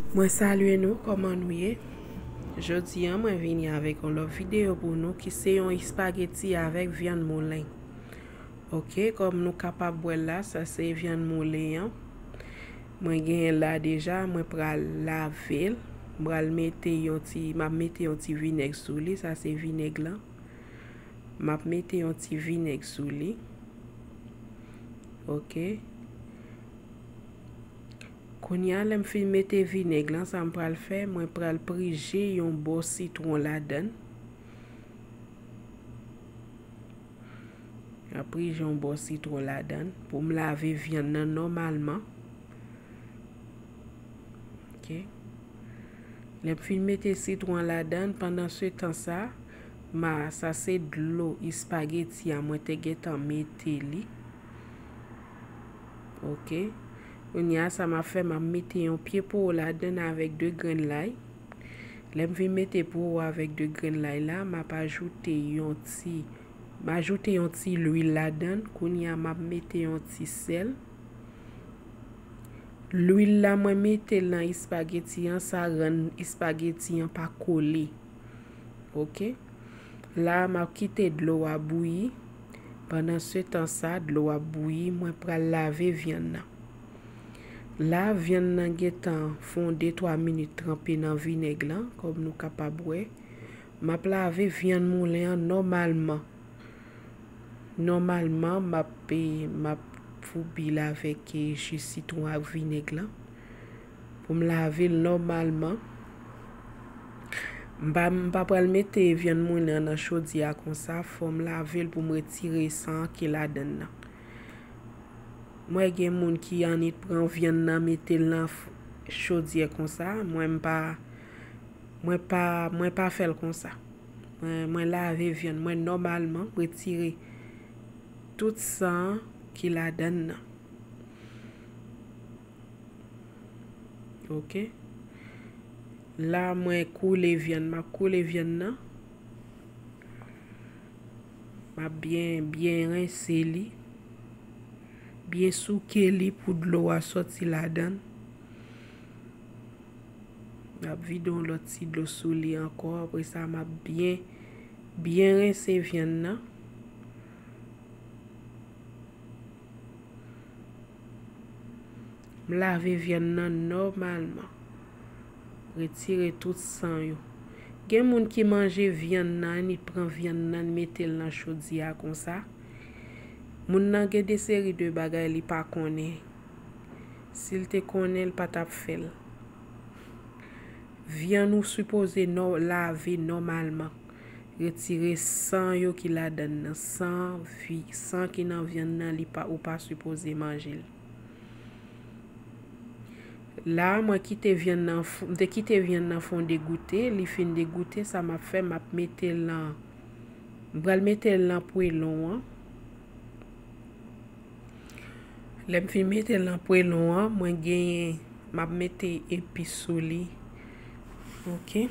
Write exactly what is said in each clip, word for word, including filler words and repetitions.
Mwen salye nou, kòman nou ye? Jodi a, mwen vini avèk yon lòt videyo pou nou ki se yon espageti avèk vyann moulen. Oke, kòm nou kapab wè l la, sa se vyann moulen an. Mwen genyen l la deja, mwen pral lave l. Mwen pral mete yon ti, m ap mete yon ti vinèg sou li, sa se vinèg lan. M ap mete yon ti vinèg sou li. Oke. Kounye a, lè m fin mete vinèg lan, sa m pral fè, mwen pral prije yon bò sitwon ladan l. M ap prije yon bò sitwon ladan l pou m lave vyann nan nòmalman. Oke. Lè m fin mete sitwon an ladan l, pandan se tan sa, ma, sa se dlo espageti a mwen te gentan mete li. Oke. Kounye a, sa m ap fè, m ap mete yon pye powo ladan l avèk de grenn lay. Lè m fin mete powo avèk de grenn lay la, m ap ajoute yon ti, m ajoute yon ti lwil ladan l. Kounye a, m ap mete yon ti sèl. Lwil la mwen mete l nan espageti an, sa rann espageti an pa kole. Oke. La a, m ap kite dlo a bouyi. Pandan se tan sa, dlo a ap bouyi, mwen pral lave vyann nan. La, vyann nan gentan fè yon de twa minit tranpe nan vinèg lan, kòm nou kapab wè. M ap lave vyann moulen an nòmalman. Nòmalman, m ap, e, m ap foubi l avèk, e, ji sitwon ak vinèg lan. Pou m lave l nòmalman. M pa, m pa pral mete vyann moulen an nan chodyè a konsa. Fò m lave l pou m retire san an ki ladan l lan. Mwen gen moun ki annik pran vyann nan, mete l nan f-, chodyè konsa. Mwen, m pa, mwen pa, mwen pa fè l konsa. Mwen, mwen lave vyann mwen nòmalman, retire tout san ki ladan l nan. Oke. La, mwen koule vyann, m ap koule vyann nan. M ap byen, byen rense li. Byen souke li pou dlo a sòti ladan l. M ap vide yon lòt ti dlo sou li ankò. Apre sa, m ap byen, byen rense vyann nan. M lave vyann nan nòmalman. Retire tout san yo. Gen moun ki manje vyann nan, li pran vyann nan, li mete l nan chodyè a konsa. Moun nan gen de seri de bagay li pa konnen. Si l te konnen, l pa t ap fè l. Vyann ou sipoze nò-, lave nòmalman. Retire san yo ki ladan l nan. San, vi-, san ki nan vyann nan, li pa, ou pa sipoze manje l. La, mwen kite vyann nan f-, m te kite vyann nan fè yon degoute, li fin degoute, sa m ap fè, m ap mete l nan, m pral mete l nan pwelon an. Lè m fin mete l nan pwelon an, mwen genyen, m ap mete epis sou li. Oke.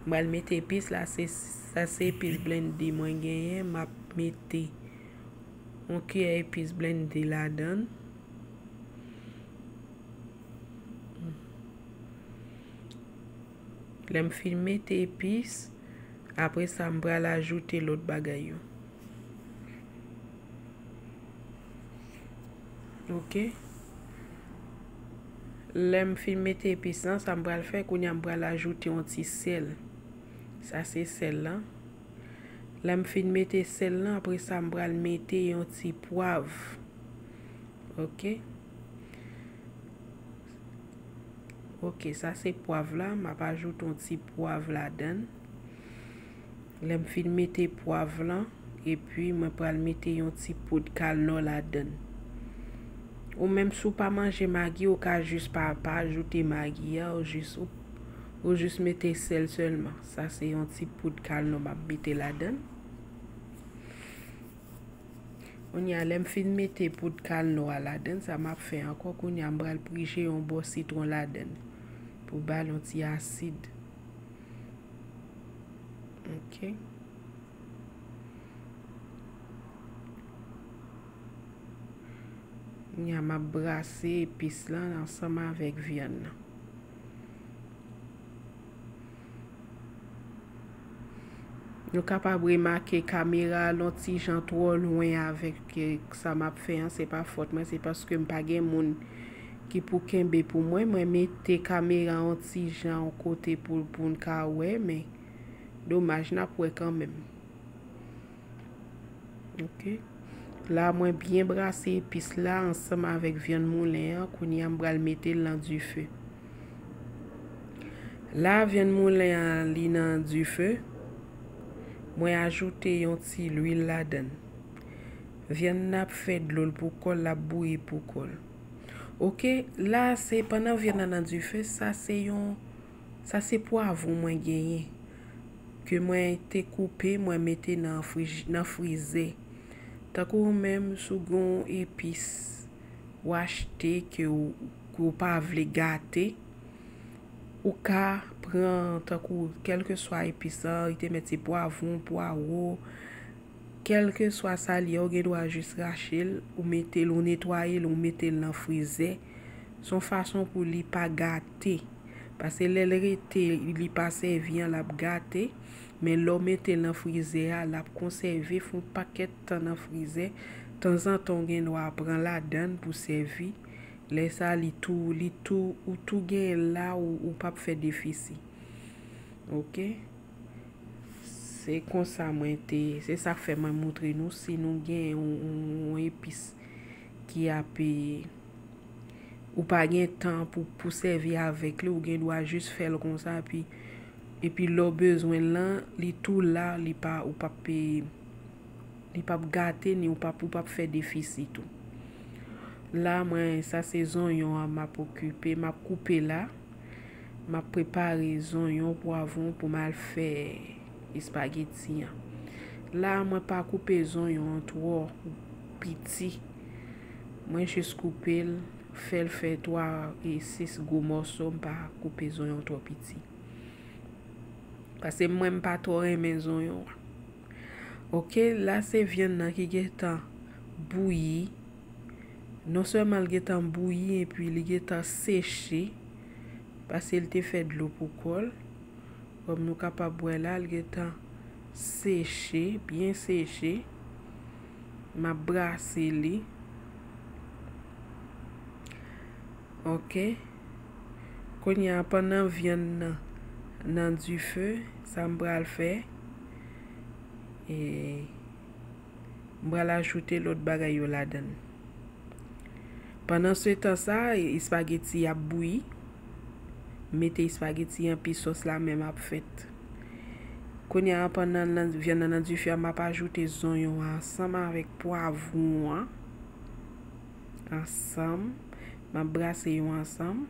M pral mete epis la, se, sa se epis blende mwen genyen, m ap mete yon kiyè epis blende ladan l. Lè m fin mete epis, apre sa, m pral ajoute lòt bagay yo. Oke. Lè m fin mete epis lan, sa m pral fè, kounye a m pral ajoute yon ti sèl. Sa se sèl lan. Lè m fin mete sèl lan, apre sa, m pral mete yon ti pwav. Oke. Oke, sa se pwav la. M ap ajoute yon ti pwav ladan l. Lè m fin mete pwav lan, epi mwen pral mete yon ti poud kalnò ladan l. Ou menm, si w pa manje magi, ou ka jis pa, pa ajoute magi a, ou jis, ou, ou jis mete sèl sèlman. Sa se yon ti poud kalnò m ap mete ladan l. Kounye a, lè m fin mete poud kalnò a ladan l, sa m ap fè ankò, kounye a, m pral prije yon bò sitwon ladan l pou ba l yon ti asid. Oke. Kounye a m ap brase epis lan ansanm avèk vyann nan. Nou kapab remake kamera a yon ti jan twò lwen avèk, eh, sa m ap fè an. Se pa fòt mwen, se paske m pa gen moun ki pou kenbe pou mwen. Mwen mete kamera yon ti jan yon kote pou, pou n ka wè, men domaj, n ap wè kanmenm. Ok. La, mwen byen brase epis la ansanm avèk vyann moulen an. Kounye a, m pral mete l nan dife. La, vyann moulen an, li nan dife. Mwen ajoute yon ti lwil ladan l. Vyann nan ap fè dlo l pou kò l, l ap bouyi pou kò l. Ok, la, se pandan vyann nan nan dife, sa se yon, sa se pwavwon mwen genyen. Ke mwen te koupe, mwen mete nan frij-, nan frizè. Tankou ou menm, si w gen yon epis ou achte ke w, ke w pa vle gate, ou ka pran, tankou, kèlkeswa epis lan, li te mèt se pwavwon, pwawo, kèlkeswa sa l ye, ou gen dwa jis rache l, ou mete l, ou netwaye l, ou mete l nan frizè. Se yon fason pou li pa gate. Paske lè l rete, li pa sèvi an, l ap gate. Men lè w mete l nan frizè a, l ap konsève fè yon pakèt tan nan frizè. Tanzantan, ou gen dwa pran ladan l pou sèvi. Lè sa, li tou, li tou, ou tou genyen l la, ou, ou p ap fè defisi. Ok? Se konsa mwen te, se sa k fè mwen montre nou, si nou gen yon, yon, yon epis ki ap, eh, ou pa gen tan pou, pou sèvi avèk li, ou gen dwa jis fè l konsa, epi, epi lè w bezwen l lan, li tou la, li pa, ou p ap, eh, li p ap gate, ni ou p ap, ou p ap fè defisi tou. La, mwen, sa se zonyon an m ap okipe, m ap koupe la. M ap prepare zonyon, pwavwon pou m al fè espageti an. La, mwen pa koupe zonyon an twò piti. Mwen jis koupe l, fè l fè twa e sis gwo mòso, m pa koupe zonyon twò piti. Paske mwen, m pa twò renmen zonyon an. Ok, la se vyann nan ki gentan bouyi. Non sèlman l gentan bouyi, epi li gentan seche, paske l te fè dlo pou kò l. Kòm nou kapab wè la, l gentan seche, byen seche. M ap brase li. Ok. Kounye a, pandan vyann nan nan dife, sa m pral fè, e, m pral ajoute lòt bagay yo ladan l. Pandan se tan sa, espageti ap bouyi. M mete espageti an, pi sòs la menm ap fèt. Kounye a, pandan nan, vyann nan nan dife a, m ap ajoute zonyon an ansanm avèk pwavwon an. Ansanm. M ap brase yo ansanm.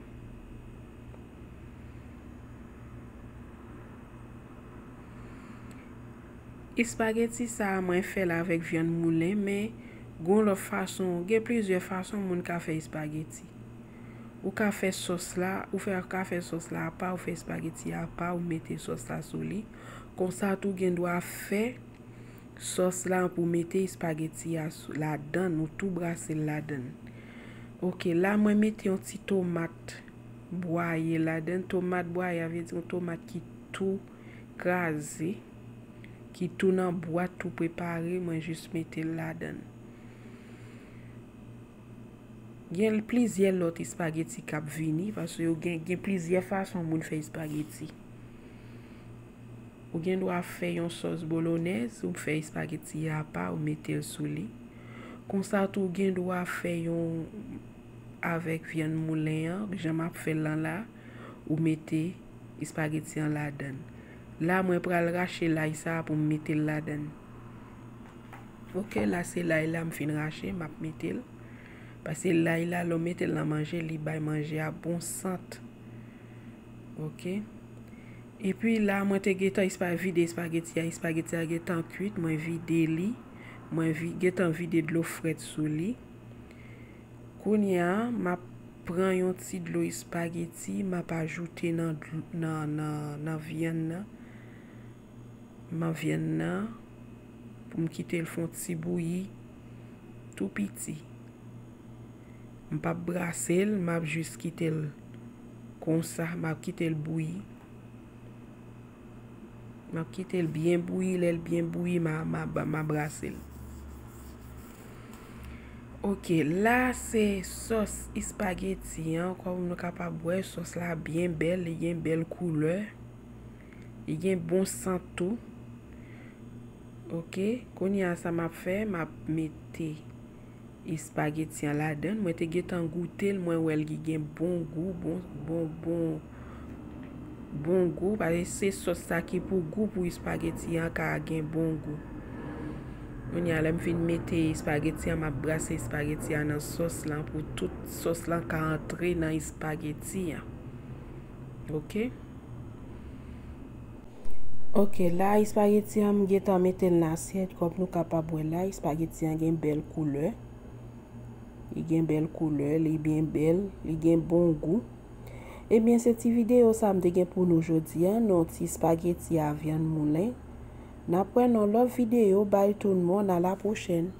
Espageti sa a, mwen fè l avèk vyann moulen, men gon lòt fason, gen plizyè fason moun ka fè espageti. Ou ka fè sòs la, ou fè, ka fè sòs la apa, ou fè espageti a apa, ou mete sòs la sou li. Konsa tou, gen dwa fè sòs la pou mete espageti a sou, ladan l, ou tou brase l ladan l. Ok, la mwen mete yon ti tomat bwaye ladan l. Tomat bwaye a vle di yon tomat ki tou kraze, ki tou nan bwat, tou prepare, mwen jis mete l ladan l. Gen plizyè lòt espageti k ap vini, paske yo gen, gen plizyè fason moun fè espageti. Ou gen dwa fè yon sòs bolonèz, ou fè espageti a apa, ou mete l sou li. Konsa tou, ou gen dwa fè yon avèk vyann moulen an, jan m ap fè l lan la, ou mete espageti an ladan l. La, mwen pral rache lay sa a pou m mete l ladan l. Ok, la se lay la m fin rache, m ap mete l. Paske lay la, lè w mete l nan manje, li bay manje a bon sant. Ok. Epi la, mwen te gentan espa-, vide espageti a. Espageti a gentan kwit. Mwen vide li. Mwen vi-, gentan vide dlo frèt sou li. Kounye a, m ap pran yon ti dlo espageti, m ap ajoute nan dl-, nan, nan, nan vyann nan. Nan vyann nan, pou m kite l fè yon ti bouyi tou piti. M p ap brase l, m ap jis kite l konsa, m ap kite l bouyi. M ap kite l byen bouyi, lè l byen bouyi, m a, m a, m a brase l. Ok, la se sòs espageti an, kòm nou kapab wè, sòs la byen bèl, li gen bèl koulè, li gen bon sant tou. Ok, kounye a sa m ap fè, m ap mete espageti an ladan. Mwen te gentan goute l, mwen wè l ki gen bon gou, bon, bon, bon, bon gou. Paske se sòs sa ki pou gou pou espageti an ka gen bon gou. Kounye a, lè m fin mete espageti an, m ap brase espageti an nan sòs lan pou tout sòs lan ka antre nan espageti an. Ok? Ok, la espageti an m gentan mete l nan asyèt, kòm nou kapab wè la, espageti an gen bèl koulè. Li gen bèl koulè, li byen bèl, li gen bon gou. Ebyen, se ti videyo sa m te gen pou nou jodi a, nan ti espageti a vyann moulen. N ap wè nan lòt videyo, bye tout moun, a la pwochèn.